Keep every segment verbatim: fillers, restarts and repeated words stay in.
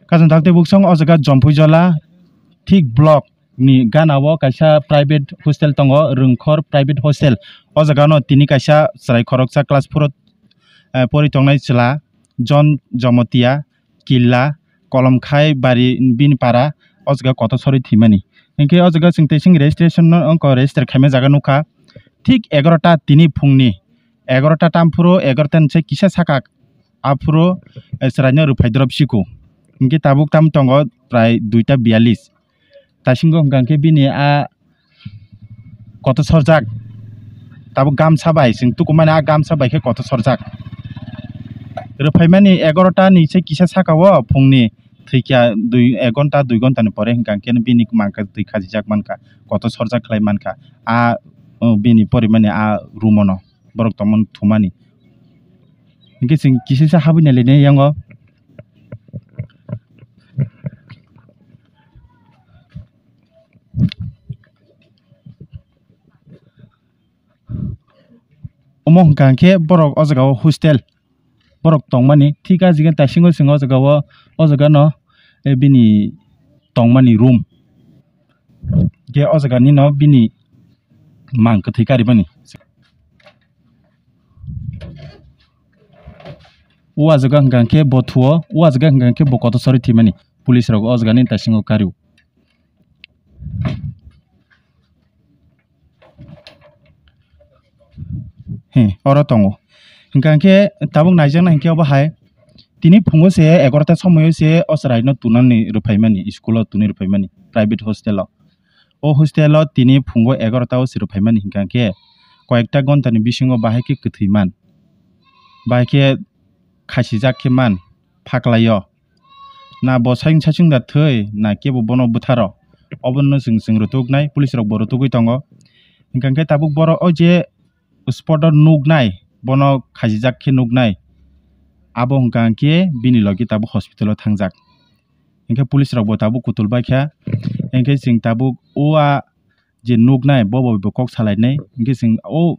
Kajang dakti buksong o jaga Jompuijola thik block ni gana o kaisa private hostel tongo, Rwngkhor Private Hostel. O jaga no tini kaisa chwrai khoroksa class four o, eh, pori tongnai chwla John Jomotia Killa Kolomkhai Bari bini para o jaga kotor sori thwimani. Hinkhe o jaga chwng tei chwng registration no wngkha, register khaima jaga nukha. Thik egaroh ta tini phungni egaroh ta tam phuru egaroh ta ni se kisa saka aphuru, eh, chwraino rwphai drop siko. Hinkhe tabuk tam tongo prai duita biyalish. Taisingo hwnkha khe bini a kotor sorjak. Tabuk gamsa bai chwng tukumani a gamsa bai khe kotor sorjak. Rwphaimani egaroh ta ni se kisa saka o phungni thwikha dui, ek ghonta dui ghonta ni pore hwnkha khe bini mangkha twi khajijak mankha, kotor sorjak khlai mankha. A, o, bini porimani a room o no borok tongmani thumani. Hinkhe chwng kisisa habwi nailainai yango. Omo hwnkha khe borok o jaga o hostel borok tongmani thik a jigini taisingo chwng o jaga o, o jaga no, eh, bini tongmani room. Khe o jaga ni no bini mang kwthwi karibani. O jaga hwnkha khe bo thuo, o jaga hwnkha khe bo kotor sori thwimani. Police rok o jaga ni taisingo kario. He, oro tongo. Hwnkha khe tabuk naijaknai hinkhe obo hai tini phungo se egaroh ta somoio se o chwraino tunani rwphaimani, school o tuni rwphaimani, private hostel o. O hostel o tini phungo egaroh ta o se rwphaimani hwnkha khe koyekta ghonta ni bisingo bahai khe kwthwi man, bahai khe khasijak khe man phaklaio. Na bo saichung saichung da thwi, na kebo bono bwtharo. Obono chwng, chwng rwtuknai, police rok bo rwtugwi tongo. Hwnkha khe tabuk borok o je spot o nuknai, bono khasijak khe nuknai, abo hwnkha khe bini logi tabuk hospital o thangjak. Hinkhe police rok bo tabuk kutul baikha. Hinkhe chwng tabuk o a je nuknai, bo bo kok salainai, hinkhe chwng o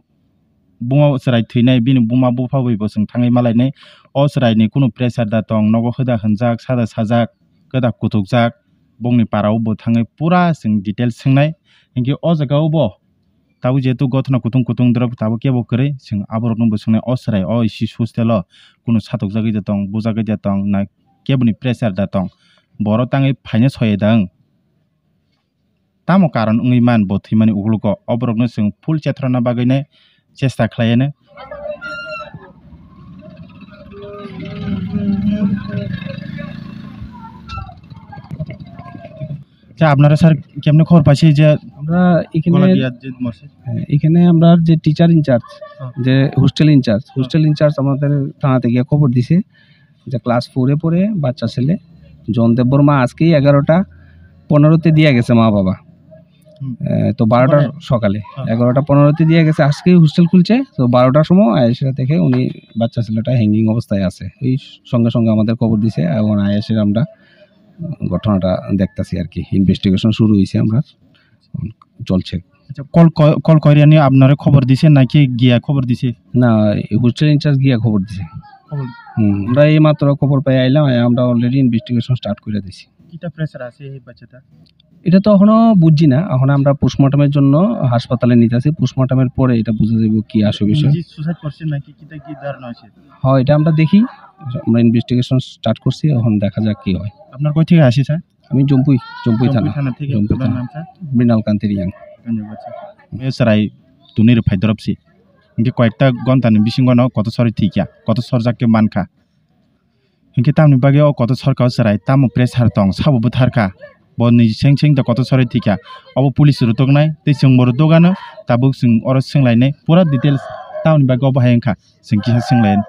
buma chwrai thwinai, bini buma bupha bai bo chwng thangwi malainai. O chwraini kunu pressure da tong, nogo hoda hwnjak, sada sajak, kwda kutukjak, bongni para o bo thangwi pura chwng details swngnai. Hinkhe o jaga o bo tabuk jehetu gothona kutung kutung dorok tabuk kebo kwrwi, chwng aborokno bo swngnai, o chwrai o isi hostel o kunu satokjagwi da tong, bujagwi da tong, na keboni pressure da tong, bo oro tangwi phaina soya da wng. Tamo karon wngwi man bo thwimani ukologo? Oborokno chwng full chethrona bagwino chesta khlaiano. আচ্ছা, আপনারা স্যার কেমনে খবর পাইছি যে আমরা এখানে গলা দিয়া যে মরছে? হ্যাঁ, এখানে আমরা যে টিচার ইনচার্জ, হ্যাঁ। যে হোস্টেল ইনচার্জ, হ্যাঁ। হোস্টেল ইনচার্জ আমাদের থানাতে গিয়ে খবর দিছে যে ক্লাস ফোরে পড়ে বাচ্চা ছেলে জন দেববর্মা আজকেই এগারোটা পনেরোতে দিয়ে গেছে মা বাবা। হুম। এ, তো বারোটার ওখানে? সকালে হ্যাঁ। এগারোটা পনেরোতে দিয়ে গেছে, আজকেই হোস্টেল খুলছে, তো বারোটার সময় আয়েশা দেখে উনি বাচ্চা ছেলেটা হ্যাঙ্গিং অবস্থায় আছে। এই সঙ্গে সঙ্গে আমাদের খবর দিছে এবং আয়েশার আমরা ঘটনাটা দেখতাছি আর কি, ইনভেস্টিগেশন শুরু হয়েছে, আমরা চলছে। আচ্ছা, কল ক-, কল করিয়ানি আপনারে খবর দিছে নাকি গিয়া খবর দিছে? না, এই হোস্টেল ইনচার্জ গিয়া খবর দিছে। খবর? হুম, আমরা এই মাত্র খবর পেয়ে আইলাম, আই আমরা অলরেডি ইনভেস্টিগেশন স্টার্ট করে দিছি। কিতা প্রেশার আছে এই বাচ্চাটা? এটা তো এখনো বুঝছি না, এখন আমরা পোস্টমর্টমের জন্য হাসপাতালে নিতে আসি, পোস্টমর্টমের পরে এটা বুঝা যাবে কি আসল বিষয়। নিজে সুসাইড করছে নাকি কিতা কি ধারণা আছে? হ্যাঁ, এটা আমরা দেখি, আমরা ইনভেস্টিগেশন স্টার্ট করছি, এখন দেখা যাক কি হয়। আপনার কই থেকে আসি স্যার? আমি জম্পুই, জম্পুই জম্পুই থানা। থানা থেকে। জম্পুই আপনার থানা। নাম স্যার? মৃণাল কান্তি রিয়াং। ধন্যবাদ sir. Chwrai tuni rwphai dorop si. Hinkhe koyekta ghonta ni bisingo no kotor sori thwikha, kotor sorjak khe mankha. Hinkhe tamni bagwi o kotor sorka o chwrai tamo pressure tong, sabo bwtharkha. Bo ni seng seng da kotor sori thwikha. Obo police rwtuknai, tei chwngbo rwtugano, tabuk chwng oro swnglainai. Pura details tamni bagwi obo hai wngkha, chwng kisa swnglainai.